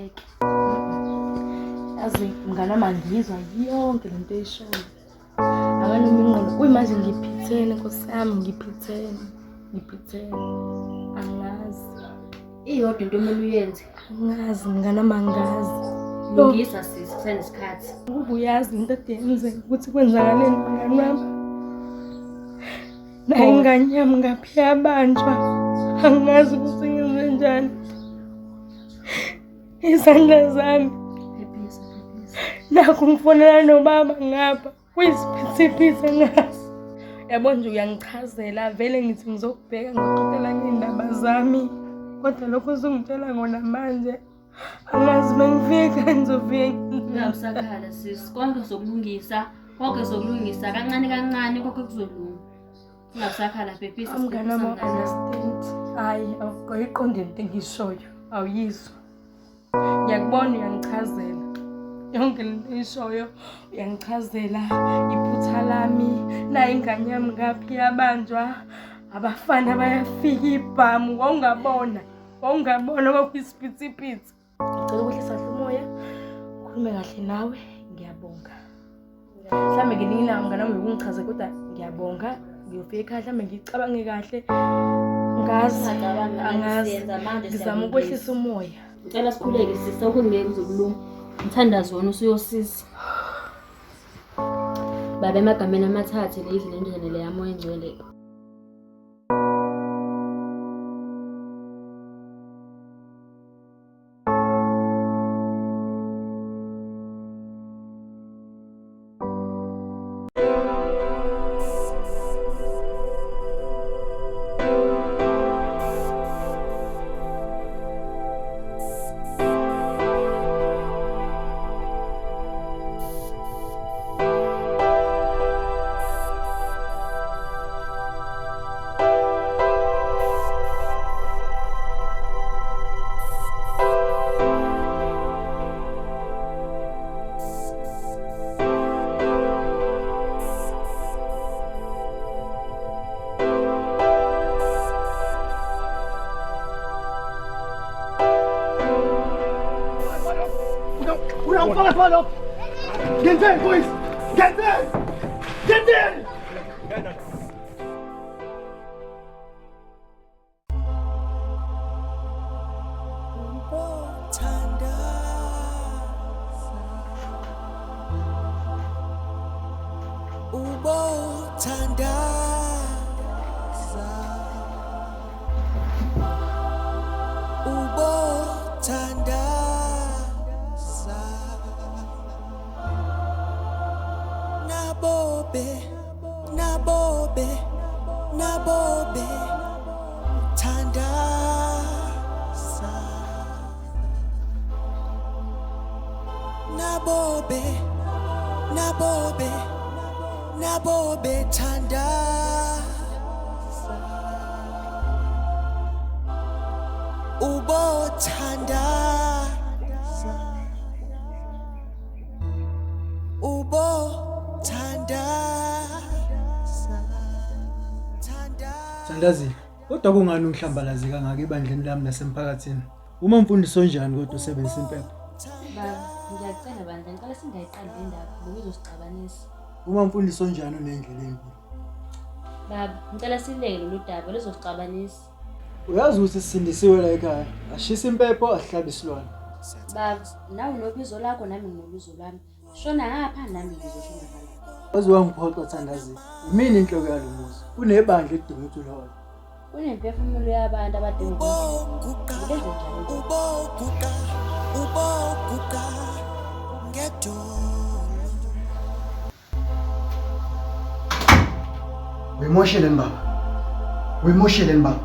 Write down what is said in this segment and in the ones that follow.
Ngeke. Yazi mngani wami angiyizwa yonke le nto eyishoyo. Akanoma ingqondo. Kuyimanje ngiphithene Nkosi yami ngiphithene. Ngiphithene. Angazi. Iyodwa into okumele uyenze. Angazi mngani wami angazi. Lungisa sisi kusenesikhathi. Ukuba uyazi into ede yenzeka ukuthi kwenzakaleni mngani wami. Naye ingane yami ngaphi yabanjwa. Angazi ukuthi ngizenjani. Izandla zami. Phephisa, phephisa. Nakhu ngifonela nobaba ngapha kuyisiphithiphithi angazi. Yabo nje uyangichazela vele ngithi ngizokubheka ngixoxela ngey'ndaba zami. Kodwa lokho usungitshela kona manje angazi mengifika ngizofika. Ungabusakhala sisi, konke sokulungisa, konke sokulungisa kancane kancane konke kuzolunga. Ungabusakhala phephisa, Mngani phephisa wami mngani wami. understand. Hayi, awuyiqondi into engiyishoyo. Awuyizwa. Ngiyakubona uyangichazela. Yonke lento oyishoyo uyangichazela iphutha lami. Nayi ingane yami ngaphi yabanjwa. Abafana bayafika ibhamu wawungabona. Wawungabona kwakuyisiphithiphithi. Ngicela ukwehlisa kahle umoya. Ukhulume kahle nawe. Ngiyabonga. Mhlawumbe ngelinye ilanga mngani wami ukungichaza kodwa ngiyabonga. Ngiyofika ekhaya mhlawumbe ngicabange kahle. Ngazi Ungacabangi, angazi. siyenza manje, Ngizama siyalungisa. ukwehlisa umoya. Ngicela sikhuleke sisi, okungeke kuzokulunga. Umthandazo wona usuyosiza. Baba emagameni amathathu leyizwi lendlela le yamoya engcwele. Uyangifaka phela lokho. Ngenzeni boys? Ngenzeni? Ngenzeni? Ubothandaza Ubothandaza Nabobe Nabobe Nabobe Thandaza Nabobe Nabobe Nabobe thandaza Ubothandaza Ubothandaza Thandaza Thandazile, kodwa kungani ungihlambalaze kangaka ebandleni lami nasemphakathini? Uma mfundisi onjani kodwa usebenzisa impepho? Baba, ngiyacela bandla, ngicela singayiqali le ndaba ngoba izosixabanisa. Uma mfundisi onjani unendlela enkulu? Baba, ngicela sileke lolu daba luzosixabanisa. Uyazi ukuthi sisindisiwe la ekhaya. Ashisa impepho, asihlabe isilwane. Baba, nawe unobizo lakho nami nginobizo lwami. Shona ngapha nami ngizoshona ngala. Waze wangiphoxa Thandazile. Yimina inhloko yalo muzi. Kunebandla edinga ukuthi ulihole. Kunemphefumulo yabantu abadinga Uboguqa Ngenze njani? Uboguqa Uboguqa ngedolo Uyimosheleni baba? Uyimosheleni baba?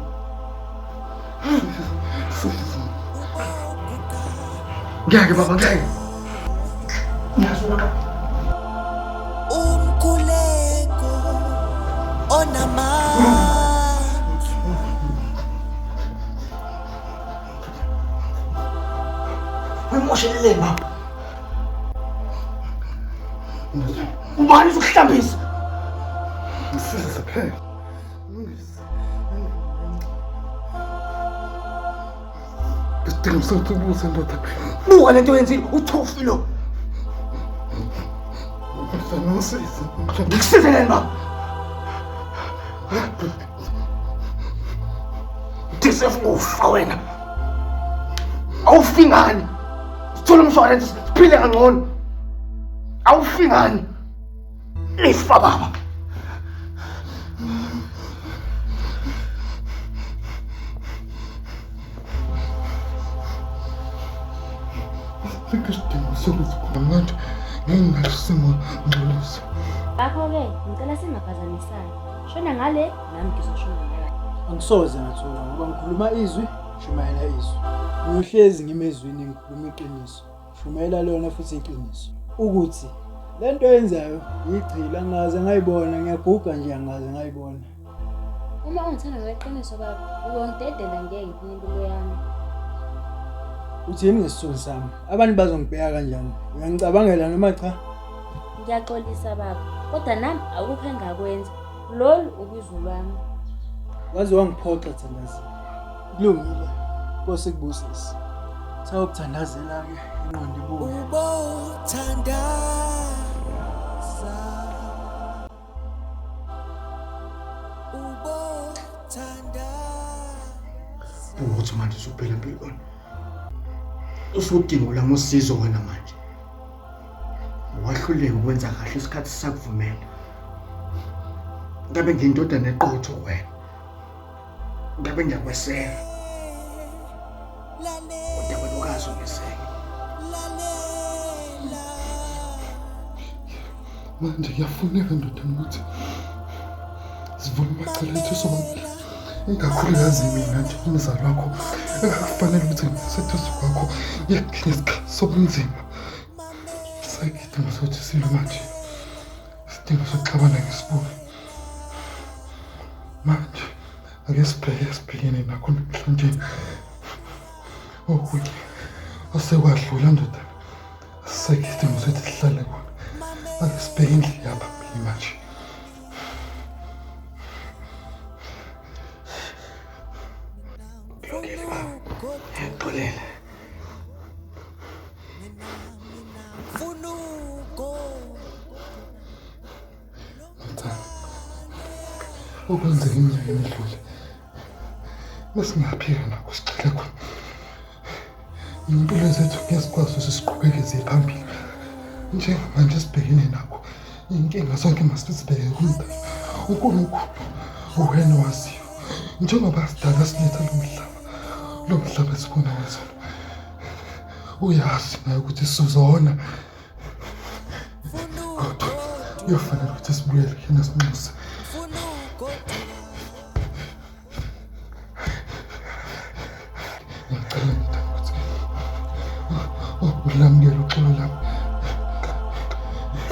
Ngeke baba ngeke. Umkhuleko onamandla Uyimosheleni baba? Ubani uzokuhlambisa? Ngisize phela. Isidingo sokuthi ubuze ndoda. Buka lento oyenzile, uthofi lo. Ngisize. Ngikusize leni baba? Deserve ukufa wena. Awufi ngani? Sithole umshwalense siphile kangcono. Awufi ngani? Ifa baba. Asikho isidingo sokuthi khona manje ngeke ngisimo ngxolisa. Ngakho-ke ngicela singaphazamisani. Shona ngale nami ngizoshona ngale. Angisoze ngathuka ngoba ngikhuluma izwi, shumayela izwi. Ngiyohlezi ngimezwini ngikhuluma iqiniso. Shumayela lona futhi iqiniso. Ukuthi le nto oyenzayo yichilo angaze ngayibona, ngiyaguga nje angaze ngayibona. Uma ungithanda ngokweqiniso baba, uzongidedela ngeke ngiphile impilo yami. Uthini ngesithunzi sami? Abantu bazongibheka kanjani? Uyangicabangela noma cha? Ngiyaxolisa baba, kodwa nami akukho engakwenza. Lolu ubizo lwami. Waze wangiphoxa Thandazile. Kulungile. Nkosi ikubusise. Sawukuthandazela-ke ingqondo ibuye. Ubothandaza. Ubothandaza. Ukuthi manje usuphela empilweni. Usudinga lami usizo wena manje. Wahluleka ukwenza kahle isikhathi sakuvumela. Ngabe ngiyindodana eqotho wena. Ngabe ngiyakweseka. Kodwa wena ukazi ungeseke. Manje kuyafuneka ndodana ukuthi sivume amacala ethu sobabili. Ikakhulukazi mina nje umzali wakho ekufanele ukuthi ngiseduze kwakho ngesikhathi sobunzima. Asikho isidingo sokuthi silwe manje. Isidingo sokuxabana ngesibuko. Manje ake sibheke esibhekene nakho namhlanje. Okunye osekwadlula ndodana. Asikho isidingo sokuthi sihlale khona. Ake sibheke indlela yaphambili manje. Kulungile baba. Ngiyakuxolela. Ndodana, okwenzeka eminyakeni edlule besingaphika nakho sigxile khona. Iy'mpilo zethu ngeke sikwazi ukuthi siqhubeke ziye phambili. Njengamanje sibhekene nakho iy'nkinga zonke masizibeke kuMdali. uNkulunkulu uwena owaziyo. Njengoba sidala siletha lo mhlaba, lo mhlaba esibona wezona. Uyazi naye ukuthi sizona. Kodwa kuyofanele ukuthi sibuyele kuyena sinxuse. Ngiyacela ndodana ukuthi ulamukele uxolo lami.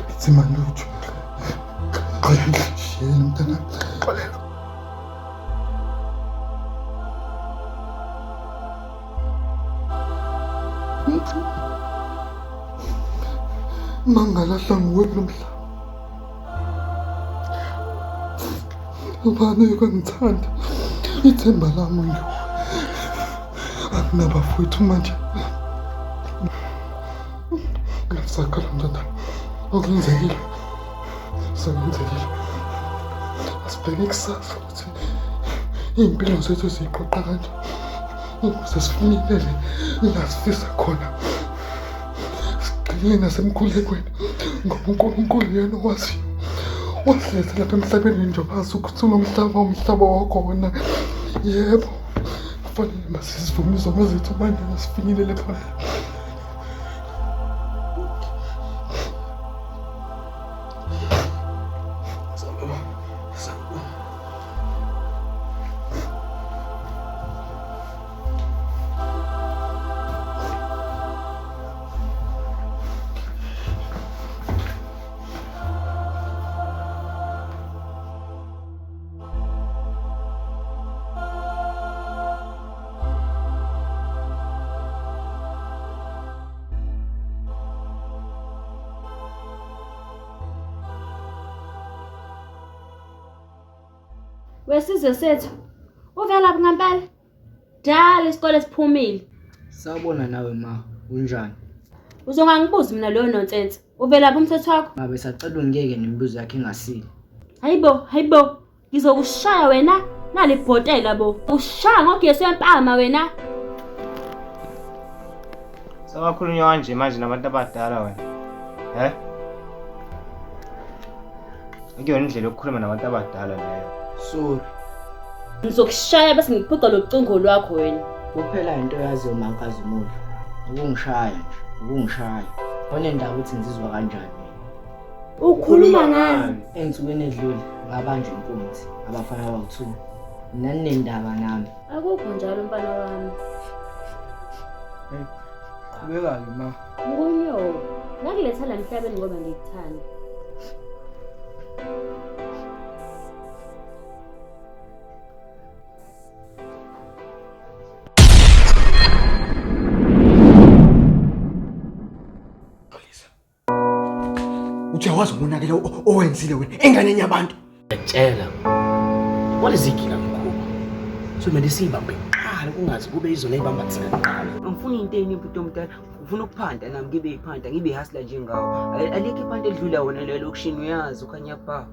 Ngithi malutho. Xolela shiyeni mntanami. Xolela. Mangalahla nguwe kulo mhlaba. Ubani oyokangithanda? Ithemba lami nje. Akunabafowethu manje. Ngasakhala mntwana. Okwenzekile. Sekwenzekile. Asibheke kusasa ukuthi iy'mpilo zethu ziyiqoqa kanjani. Ukuze sifinyelele la sifisa khona. Sigxile nasemkhulekweni ngoba uNkulunkulu yena owaziyo. Wasiletha lapha emhlabeni njengoba azi ukuthi unomhlaba umhlaba wakhona. Yebo, kufanele masizivume izono zethu manje sifinyelele phambili. Wesizwe sethu, uvelaphi ngempela? Dala isikole siphumile. Sawubona nawe ma, unjani? Uzongangibuzi mina leyo nonsense. Uvelaphi umthetho wakho? Ma besacela ungiyeke nemibuzo yakhe engasile. Hayibo, hayibo. Ngizokushaya wena nali bhotela bo. Ushaya ngogesi wempama wena. Sekakhulunywa kanje manje nabantu abadala wena. He? Akuyona indlela yokukhuluma nabantu abadala leyo. Sorry. Ngizokushaya bese ngikuphuca locingo lwakho wena. Kuphela into oyaziyo mankazimulo. Ukungishaya nje, ukungishaya. Onendaba ukuthi ngizizwa kanjani mina. Ukhuluma ngani? Ey'nsukwini edlule ngabanjwa inkunzi abafana abawu-two. Naninendaba nami. Akukho njalo mfana wami. Qhubeka-ke ma. Ngunyo, ngakuletha la emhlabeni ngoba ngikuthanda. Uthi awazi umonakelo owenzile wena enganeni yabantu. Ngiyakutshela. Walezigila mkhuba. So kumele siyibambe kuqala kungazi kube izona eyibamba thina kuqala. Angifuni into enye bhuti omdala, ngifuna ukuphanda nami ngibe iphanda, ngibe ihustler njengawo. Alikho iphanda edlula wona lelo lokishini uyazi ukhanya bha.